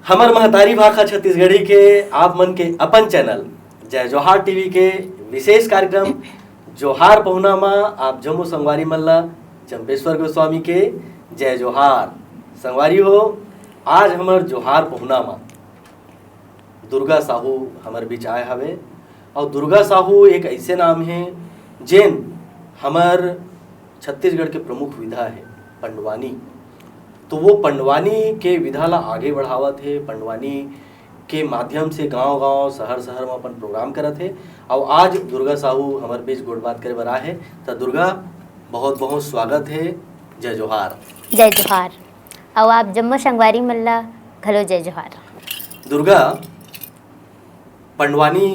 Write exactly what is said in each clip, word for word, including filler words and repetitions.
हमर महतारी भाखा छत्तीसगढ़ी के आप मन के अपन चैनल जय जोहार टीवी के विशेष कार्यक्रम जोहार पहुना म आप जम्मो संगवारी मन ला चंपेश्वर गोस्वामी के जय जोहार। संगवारी हो, आज हमर जोहार पहुना म दुर्गा साहू हमर बीच आए हवे। और दुर्गा साहू एक ऐसे नाम है जेन हमर छत्तीसगढ़ के प्रमुख विधा है पंडवानी। तो वो पंडवानी के विधा ला आगे बढ़ावत है, पंडवानी के माध्यम से गांव-गांव, शहर-शहर में अपन प्रोग्राम करत है। और आज दुर्गा साहू हमर बीच गोठ बात करे बर आए है। तो दुर्गा, बहुत-बहुत स्वागत है। जय जोहार। जय जोहार। और आप जम्मो संगवारी मन ला घलो जय जोहार। दुर्गा, पंडवानी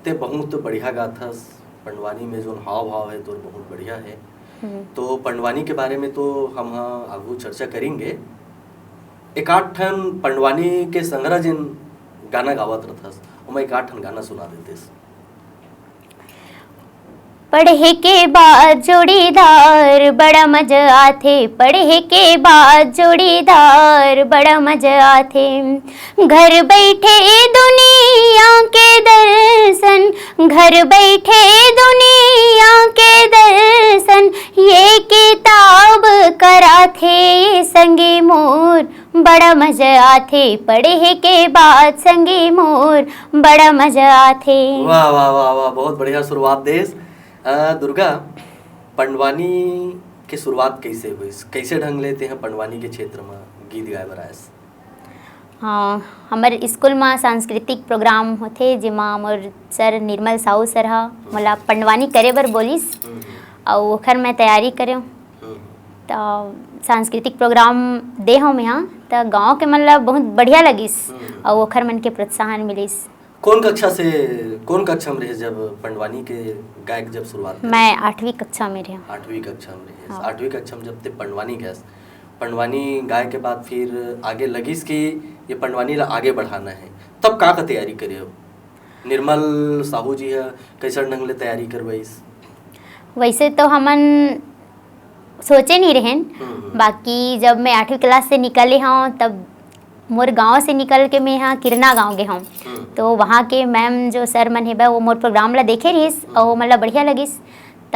ते बहुत बढ़िया गाथस, पंडवानी में जोन हाव भाव है तोर बहुत बढ़िया है। हम्म। तो पंडवानी के बारे में तो हम ह आगू चर्चा करेंगे। एकाध ठन पंडवानी के संग्रह जिन गाना गावत रथस, ओमा एकाध ठन गाना सुना देतेस। पढ़े के बाद जोड़ीदार बड़ा मजा आथे, पढ़े के बाद जोड़ीदार बड़ा मजा आथे। घर बैठे दुनिया के दर्शन, घर बैठे दुनिया के दर्शन, ये किताब कराथे संगी मोर, बड़ा मजा आथे। पढ़े के बाद संगी मोर, बड़ा मजा आथे। वाह, वाह, वाह, वाह, बहुत बढ़िया शुरुआत देस। अ, दुर्गा, पंडवानी के शुरुआत कैसे होइस? कैसे ढंग ले तेहा पंडवानी के क्षेत्र म गीत गाए बर आयस? हाँ, हमर स्कूल म सांस्कृतिक प्रोग्राम होथे, जेमा मोर सर निर्मल साहू सर ह मोला पंडवानी करे बर बोलिस, हम्म। अउ ओखर मैं तैयारी करेंव। हम्म। त सांस्कृतिक प्रोग्राम दे हव मेहा, त गाँव के मन ला बहुत बढ़िया लगिस, हम्म। अउ ओखर मन के प्रोत्साहन मिलिस। कौन कक्षा से, कौन कक्षा में रहे जब पंडवानी के गायक जब शुरुआत करे? मैं आठवीं कक्षा में रहे। आठवीं कक्षा में रहे। हाँ। आठवीं कक्षा में जब ते पंडवानी गैस, पंडवानी गाय के बाद फिर आगे लगिस कि ये पंडवानी ला आगे बढ़ाना है, तब का का तैयारी करे हो? निर्मल साहू जी ह कैसन ढंग ले तैयारी करवाइस? वैसे तो हमन सोचे नहीं रहेन, हम्म, हम्म। बाकी जब मैं आठवीं क्लास से निकले हूँ, तब मोर गांव से निकल के मैं यहाँ किरना गांव गे हूँ। हम्म। तो वहाँ के मैम जो सर मन हेबे, वो मोर प्रोग्राम ला देखे रहिस, हम्म। और वो मतलब बढ़िया लगिस। त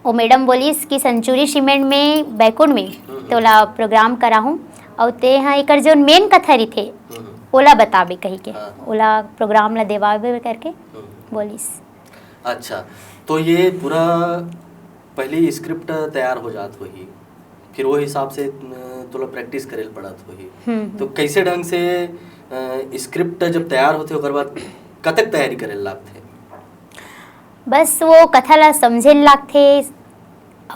वो मैडम बोलिस कि सेंचुरी सीमेंट में बैकुंठ में हम्म। तोला प्रोग्राम कराहूँ, और ते यहाँ एकर जो मेन कथा रहिथे, हम्म। ओला बताबे कही के, हाँ। ओला प्रोग्राम ला देवाबे करके हम्म। बोलिस। अच्छा, तो ये पूरा पहली स्क्रिप्ट तैयार हो जात होही, फिर वो हिसाब से, अ, तोला प्रैक्टिस करे ल पड़त होही। हम्म, तो हम्म। कैसे ढंग से, अ, स्क्रिप्ट जब तैयार होथे, ओकर बाद कतक तैयारी करे ल लागथे? बस वो कथा ला समझे ल लागथे,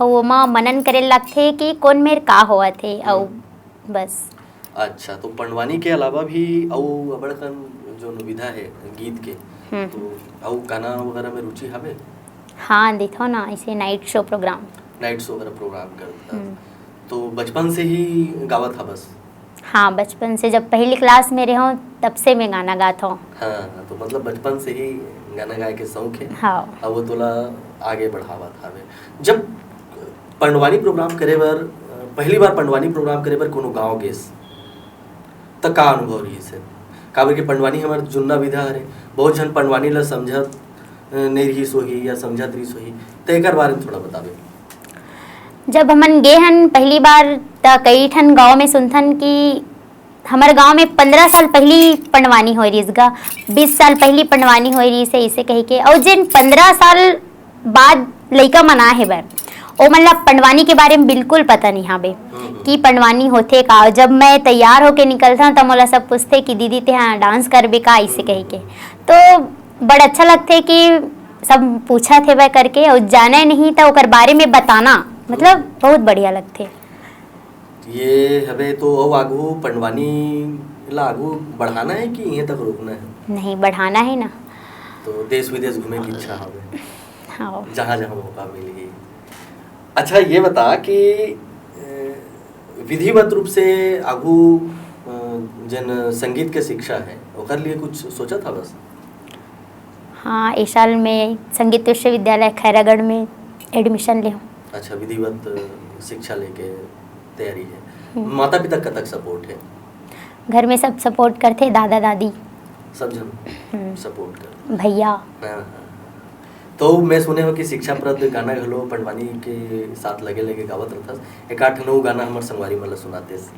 अउ ओमा मनन करे ल लागथे कि कोन मेर का होवत हे, अउ हम्म। बस। अच्छा, तो पंडवानी के अलावा भी अउ अबड़कन जो विधा है गीत के, हम्म। तो अउ गाना वगैरह में रुचि हवे? हाँ, देथव ना, ऐसे night show programme. Night show वगैरह प्रोग्राम करत हस। हम्म। तो बचपन से ही गावत हवस? हाँ, बचपन से, जब पहली क्लास में रहे हूँ, तब से मैं गाना गात हूँ। हाँ, तो मतलब बचपन से ही गाना गाए के शौक है। हाँ। अब वो तोला आगे बढ़ावत हवे। जब पंडवानी प्रोग्राम करे बर, पहली बार पंडवानी प्रोग्राम करे बर कोनो गाँव गेस, त का अनुभव रहिस हे? काबर कि पंडवानी हमर जुन्ना विधा हरे, बहुत झन पंडवानी ला समझत, अ, नइ रहिस होही या समझत रहिस होही, त एकर बारे में थोड़ा बताबे। जब हमन गे हन पहली बार, त कई ठन गाँव में सुनथन कि हमर गाँव में पंद्रह साल पहली पंडवानी होय रहिस गा, बीस साल पहली पंडवानी होय रहिस हे, इसे कही के। अउ जेन पंद्रह साल बाद लइका मन आए हे बर, ओमन ला पंडवानी के बारे में बिल्कुल पता नहीं हावे हम्म। कि पंडवानी होथे का। जब मैं तैयार होके निकलथव, त मोला सब पूछथे कि "दीदी, तेहा डांस करबे का?" इसे कही के। तो बड़ा अच्छा लगथे कि सब पूछत हेवय करके, अउ जाने नहीं त ओकर बारे में बताना, मतलब, बहुत बढ़िया लगथे। ये हवे तो अउ आगू पंडवानी ला आगू बढ़ाना है कि इहें तक रोकना है? नहीं, बढ़ाना है ना। तो देश विदेश घूमे की इच्छा हवे? हाँ। जहाँ जहाँ मौका मिलही। अच्छा, ये बता कि, अ, विधिवत रूप से आगू, अ, जन संगीत के शिक्षा है, ओकर लिए कुछ सोचत हवस? हाँ, ए साल मैं संगीत विश्वविद्यालय खैरागढ़ में एडमिशन ले हूँ। अच्छा, विधिवत शिक्षा लेके तैयारी है। हम्म। माता पिता कतक सपोर्ट है? घर में सब सपोर्ट करथे, दादा दादी। सब झन सपोर्ट कर। भैया। हाँ, हाँ। तो मैं सुने हो कि शिक्षा प्रद गाना घलो पंडवानी के साथ लगे लगे गावत रहथस। एकाठ नौ गाना हमर संगवारी मन ल सुनातेस।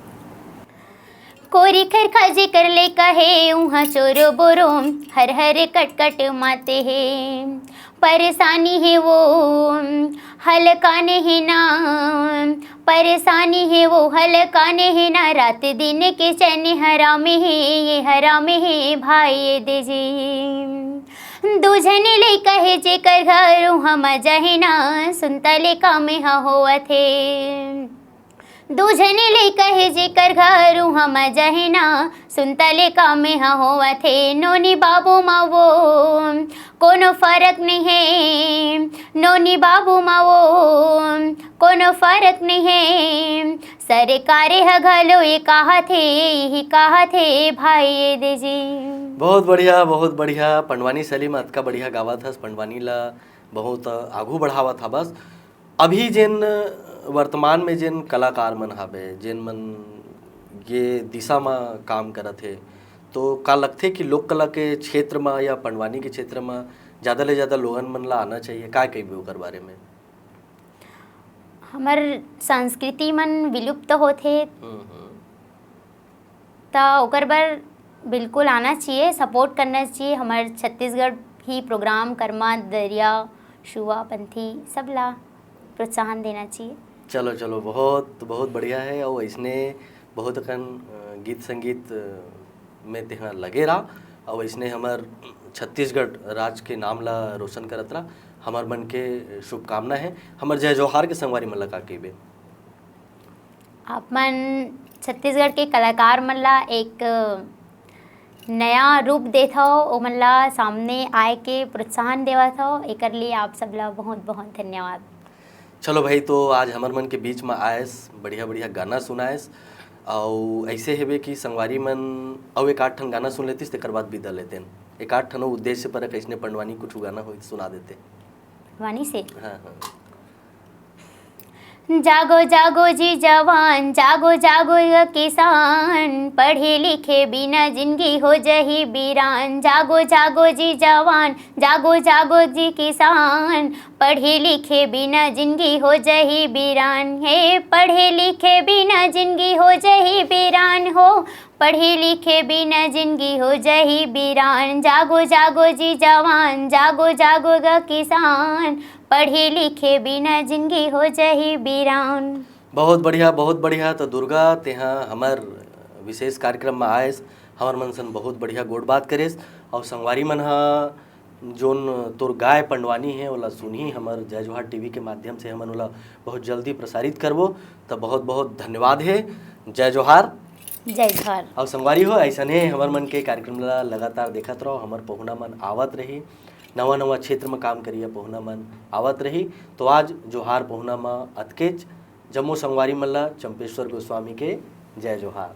कोरी खरखा जेकर ले कहे उहाँ चोरो बोरो, हर हर कटकट माते हे। परेशानी हे वो हल्का नहीं ना, परेशानी हे वो हल्का नहीं ना, रात दिन के चैन हराम हे, ये हराम हे भाई दे जी। दू झने ले कहे जेकर घर उहाँ मजा हे ना, सुनता ले काम हा होवत हे। दू झने ले कहे जेकर घर उहाँ मजा हे ना, सुनता ले काम हा होवत हे। नोनी बाबू मा वो कोनो फरक नहीं हे, नोनी बाबू मा वो कोनो फरक नहीं हे। सरकारे ह घलो ये काहत हे, यही काहत हे भाई दे जी। बहुत बढ़िया, बहुत बढ़िया। पंडवानी शैली में अतका बढ़िया गावत हस, पंडवानी ला बहुत आगू बढ़ावत हा। बस अभी जेन वर्तमान में जेन कलाकार मन हावे, जेन मन ये दिशा म काम करत हे, तो का लगथे कि लोक कला के क्षेत्र म या पंडवानी के क्षेत्र म ज़्यादा ले ज़्यादा लोगन मन ला आना चाहिए? का कहिबे ओकर बारे में? हमर संस्कृति मन विलुप्त होथे, हम्म, हम्म। त ओकर बर बिल्कुल आना चाहिए, सपोर्ट करना चाहिए। हमर छत्तीसगढ़ ही प्रोग्राम, कर्मा, दरिया, शुवा, पंथी, सब ला प्रोत्साहन देना चाहिए। चलो चलो, बहुत बहुत बढ़िया है। और इसने बहुत अकन अ, गीत संगीत अ, में तेहा लगे रहा, और इसने हमर छत्तीसगढ़ राज के नाम ला रोशन करत रहा। हमर मन के शुभकामना है। हमर जय जोहार के संगवारी मन ला का कहिबे? आप मन छत्तीसगढ़ के कलाकार मन ला एक नया रूप देत हव, ओमन ला सामने आए के प्रोत्साहन देवत हव, एकर लिए आप सब ला बहुत बहुत धन्यवाद। चलो भाई, तो आज हमर मन के बीच में आयस, बढ़िया बढ़िया गाना सुनायस, अउ ऐसे हेबे कि संगवारी मन अउ एक आठ ठन गाना सुन लेतिस, तेकर बाद विदा लेतेन। एक आठ ठन उद्देश्य पर कैसने पंडवानी कुछ गाना हो सुना देते। वाणी से हाँ हाँ। जागो जागो जी जवान, जागो जागो ग किसान, पढ़े लिखे बिना जिंदगी हो जही बीरान। जागो जागो जी जवान, जागो जागो जी किसान, पढ़े लिखे बिना जिंदगी हो जही बीरान। हे पढ़े लिखे बिना जिंदगी हो जही बीरान हो, पढ़े लिखे बिना जिंदगी हो जही बीरान। जागो जागो जी जवान, जागो जागो ग किसान, पढ़े लिखे बिना जिंदगी हो जही बीरान। बहुत बढ़िया, बहुत बढ़िया। तो दुर्गा, तेहा हमर विशेष कार्यक्रम में आयस, हमर मन सन बहुत बढ़िया गोठ बात करेस, और संगवारी मन हा जोन तोर गाय पंडवानी है, ओला सुनही हमर जय जोहार टीवी के माध्यम से, हमन ओला बहुत जल्दी प्रसारित करबो। तो बहुत बहुत धन्यवाद है। जय जोहार। जय जोहार। और संगवारी हो, ऐसने हमर मन के कार्यक्रम ला लगातार देखत रहो। हमर पहुना मन आवत रही, नवा नवा क्षेत्र में काम करिया पहुना मन आवत रही। तो आज जोहार पहुना में अतकेच। जम्मो संगवारी मन ला चंपेश्वर गोस्वामी के जय जोहार।